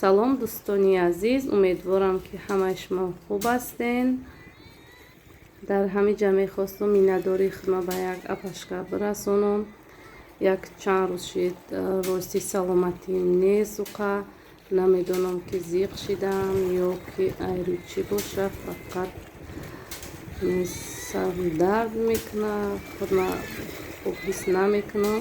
Салом, дӯстони азиз, умедворам, ки ҳамаи шумо хуб ҳастен. Дар ҳамин ҷа мехостум миннатдории худро ба як апашка бирасонам. Як чанд рӯз шид, рости саломатим нест уқа, намедонам, ки зиқ шидам ё ки айрӯ чӣ боша, фақат сарм дард мекунад, худма хуб ҳис намекунам.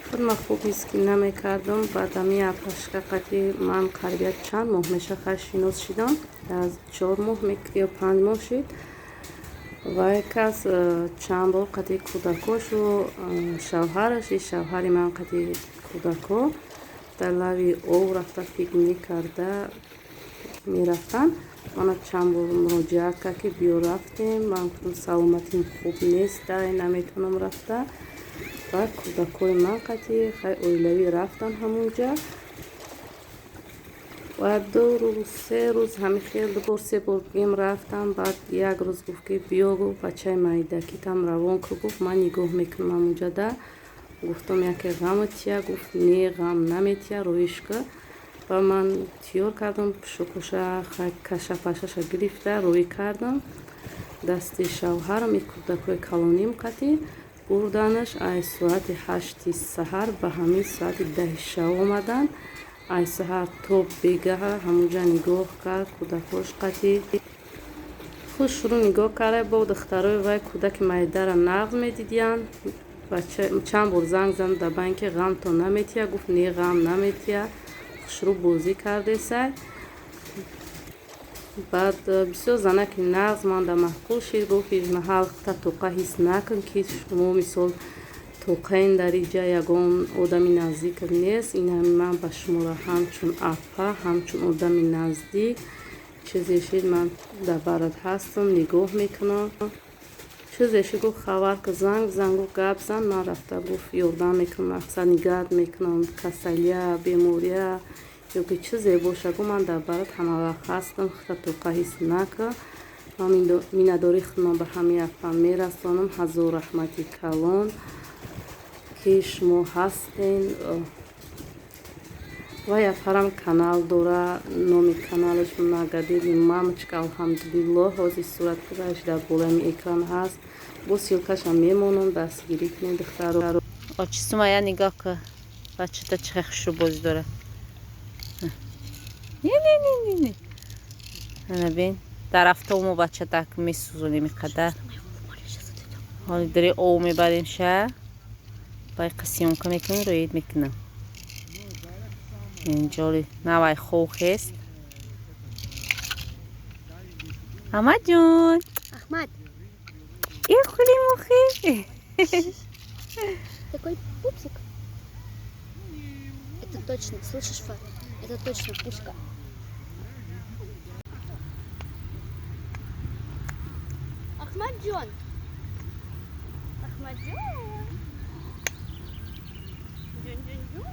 Худма хуб ҳис ки намекардам. Баъд ами апашка қати ман қариб чанд моҳ меша хай шинос шидам, аз 4 моҳ ё 5 моҳ шид. Ва кас чанд бор қати кӯдакошу шавҳараш, шавҳари ман қати кӯдако дар лави об рафта, пикник карда мерафтанд. Мана чанд бор муроҷиат кард, ки биё, рафтем. Ман гуфтам, саломатим хуб нест, наметавонам рафта. Баъд кӯдакҳои ман қати хай оилавӣ рафтан ҳамонҷа ва 2 рӯз, 3 рӯз ҳами хел, ду бор, се бор бигем рафтам. Баъд як рӯз гуфт, ки биё, гуфт, бачаи майдакитам равон ку, гуфт, ман нигоҳ мекунам ҳамонҷада. Гуфтам, яке ғама тия? Гуфт, не, ғам наметия, роиш ку. Ва ман тиёр кардам пӯшокоша, каша пашаша гирифта роӣ кардам. Дасти шавҳарам и кӯдакҳои калоним қати бурданаш. Ай соати 8-и саҳар ба ҳамин соати 10-и шав омаданд. Ай саҳар то бегаҳа ҳамонҷа нигоҳ кард кӯдакҳош қати. Хушрӯ нигоҳ карда, бо духтарои вай кӯдаки майдара нағз медидиянд. Чанд бор занг зад дар банки, ғамто наметия? Гуфт, не, ғам наметия, хушрӯ бозӣ кардесай. Баъд бисёр занаки нағз манда маъқул шид. Гуфт, ҳеҷ маҳал та тоқа ҳис накун, ки шумо мисол тоқаин, дар иҷа ягон одами наздик нест. Ин ҳами ман ба шуморо ҳамчун апа, ҳамчун одами наздик, чизе шид, ман дар барат ҳастам, нигоҳ мекунам. Чизе шид, гуфт, хабар ку, занг зан, гуфт, гап зан, ман рафта, гуфт, ёрдам мекунам, мақсад нигаҳат мекунам, касалия, бемория ё ки чизе боша, гуфт, ман дар барат ҳамавақт ҳастам, худта тоқа ҳис накун. Ман миннатдории худро ба ҳамаи апа мерасонам. Ҳазор раҳмати калон, ки шумо ҳастен. Ва яфарам канал дора, номи каналаш Многодетный мамочка. Алҳамдулиллоҳ, ҳозир сураташ дар болои экран ҳаст, бо ссылка шам мемонам, дастгирӣ кунед, духтаро. Очи Сумая, нигоҳ ку, бачата чӣ хел хушрӯ бозӣ дорад. Не, не, не, не, не, ана бин, дар автобумо бачатак месӯзонем иқадар. Ҳоли дари ов мебарем ша, бай съёмка мекунем, роид мекунам. Инҷоли навай хохест. Аҳмадҷон. Ахмад. И хули мухи. Такой пупсик. Это точно, слышишь, Фат? Это точно пуська. Ахмаджон. Ахмаджон. Джон-джон-джон.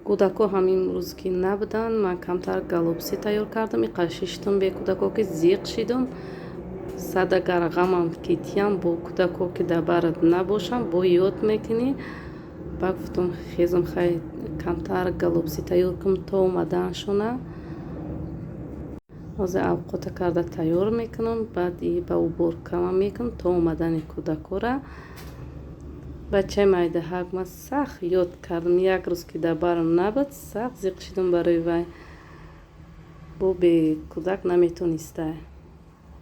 Кӯдако ҳам имрӯз ки набуданд, ман камтар голубцы тайёр кардам. Иқа шиштум бе кӯдако ки зиқ шидум. Садагар ғамам ки тиям бо кӯдако ки дар барат набошам, бо ёд мекунӣ. Ба гуфтум хезум хай камтар голубцы тайёр кунам то омаданшона. Ҳозир авқота карда тайёр мекунам, баъд ба уборкама мекунам то омадани кӯдакора. Бачаи майдаҳак ман сахт ёд кардам. Як рӯз ки дар барам набуд, сахт зиқ шидам барои вай. Бо бе кӯдак наметонистай.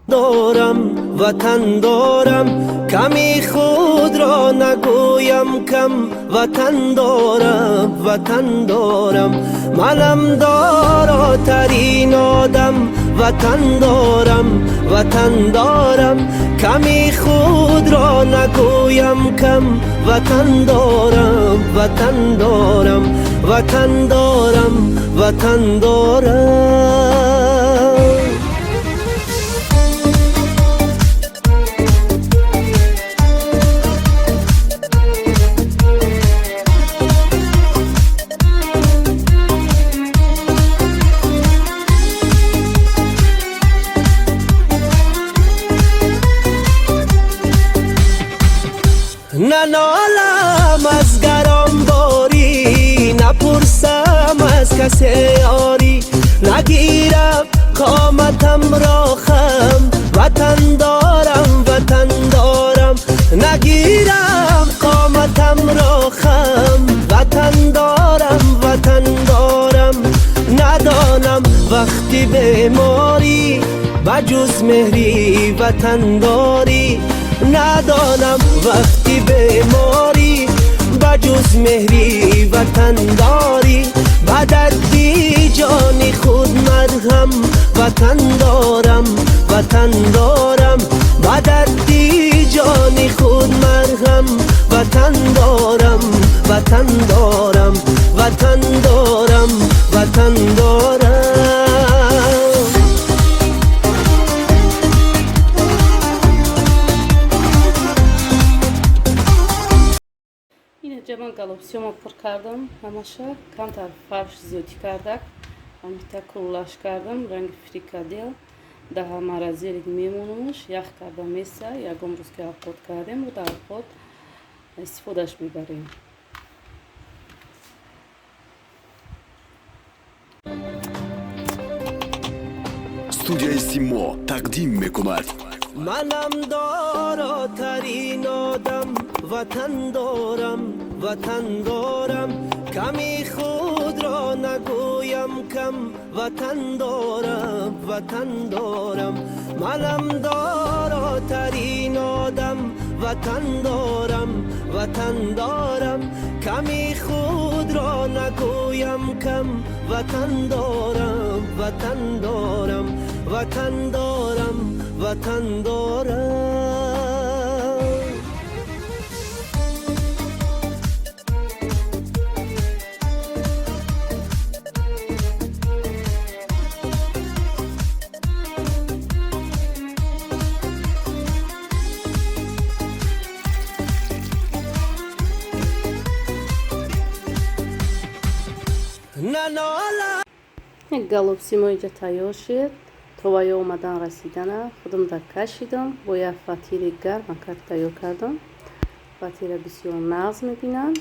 Дорам, ватан дорам, ками худро нагӯям кам. Ватан дорам, ватан дорам, манам доротарин одам. Ватан дорам, ватан дорам, ками худро нагӯям кам. Ватан дорам, ватан дорам, ватан дорам, ватан дорам. Нанолам аз гаронборӣ, напурсам аз касе ёрӣ, нагирам қоматамро хам. Ватан дорам, ватан дорам, нагирам қоматамро хам. Ватан дорам, ватан дорам, надонам вақти беморӣ ба ҷуз меҳри ватандорӣ. Надонам вақти беморӣ ба ҷуз меҳри ватандорӣ. Ба дарди ҷони худ марҳам. Ватан дорам, ватан дорам, ба дарди ҷони худ марҳам. Ватан дорам, ватан дорам, ватан дорам, ватан дорам. Инаҷа ман голубцыёма пур кардам ҳамаша, камтар фарш зиёдӣ кардак, ҳамита куллаш кардам, ранги фрикадел. Дар морозилник мемонамш, ях карда меса, ягон рӯз ки авқот кардем, дар авқот истифодаш мебарем. Студияи Симо тақдим мекунад. Манам доротарин одам. Ватан дорам, ватан дорам, ками худро нагӯям кам. Ватан дорам, ватан дорам, манам доротарин одам. Ватан дорам, ватан дорам, ками худро нагӯям кам. Ватан дорам, ватан дорам, ватан дорам, ватан дорам. Як голубцы мо инҷа тайёр шуд. То ваё омадан расидана худам дар кашидам, бо як фатири гарм как тайёр кардам. Фатира бисёр нағз мебинанд.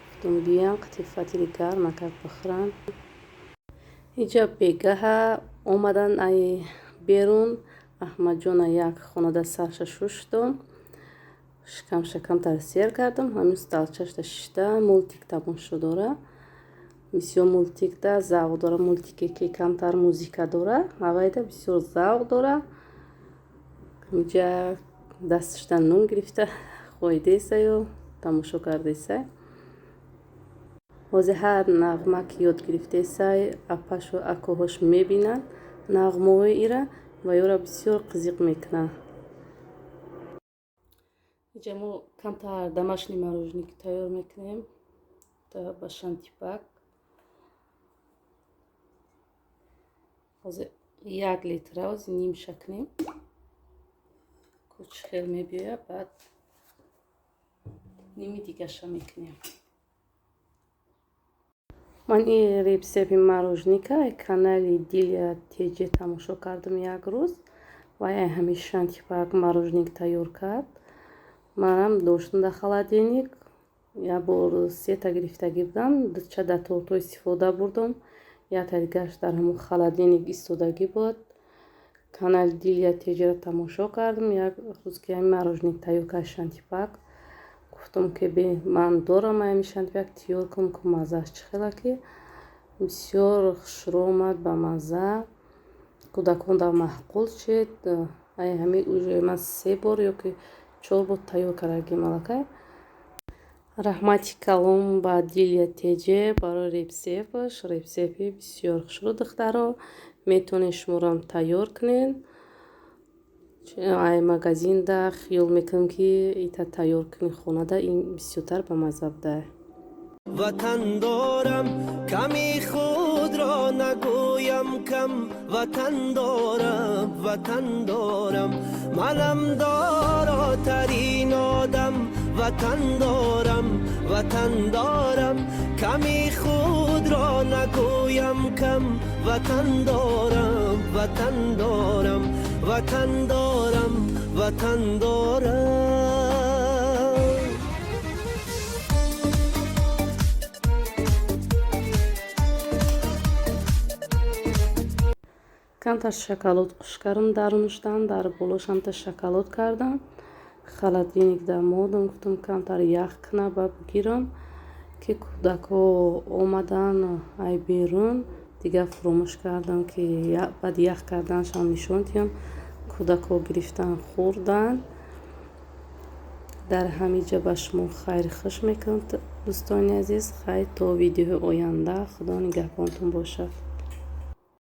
Гуфтум биям қити фатири гарм как бихӯранд. Инҷа бегаҳа омадан ай берун, Аҳмадҷона як хонада сарша шуштум, шикамша камтар сер кардам, ҳамин столчашда шишта мультик тамошо дора. Бисёр мультикда завқ дора, мультике ки камтар музика дора, ҳавайда бисёр завқ дора. Инҷа дасташда нун гирифта хоидесаю тамошо кардесай. Ҳозир ҳар нағма ки ёд гирифтесай, апашу акоҳош мебинанд нағмаҳои ира ва ёра бисёр қизиқ мекунанд. Инҷа мо камтар домашний мороженое тайёр мекунем ба шантипак. Ҳозир 1 литра ҳозир нимша кунем. Куч хел мебиёяд, баъд ними дигаша мекунем. Ман ин рецепти мороженка канали Дилия Теҷе тамошо кардам як рӯз ва ҳамин шантипак мороженик тайёр кард. Манам доштам дар холодильник, як бор сета гирифтагӣ будам, дуча дар тортҳо истифода бурдам, якта дигараш дар ҳамон холодильник истодагӣ буд. Канали Дилия Теҷеро тамошо кардам як рӯз, ки ҳамин мороженик тайёр кард шантипак. Гуфтам, ки ман дорам ҳамин шантипак, тайёр кун, ку маззааш чӣ хела, ки бисёр хушрӯ омад, ба мазза, кӯдаконда маъқул шид. Ай ҳамин уже ман се бор ё ки чор бор тайёр кардагим аллакай. Раҳмати калом ба Дилия Теҷе барои рецепташ. Рецепти бисёр хушрӯ, духтаро, метавонед шуморам тайёр кунед. Ай магазинда хиёл мекунам, ки ита тайёр кунӣ хонада, ин бисёртар ба мазза буда. Ватан дорам, ками худро нагӯям кам, ватан дорам, ватан дорам, манам доротарин одам, ватан дорам, ватан дорам, ками худро нагӯям кам, ватан дорам, ватан дорам, ватан дорам, ватан дорам. Камтар шоколад қуш кардам дарунуштан, дар болошамта шоколад кардам, холодильникда модам. Гуфтам, камтар ях куна, ба бигирам, ки кӯдакҳо омадан ай берун. Дигар фуромӯш кардам, ки баъди ях карданашам нишон диҳам. Кӯдакҳо гирифтан, хӯрдан. Дар ҳамин ҷа ба шумо хайри хуш мекунам, дӯстони азиз. Хайр, то видеои оянда, Худо нигаҳбонтон бошад.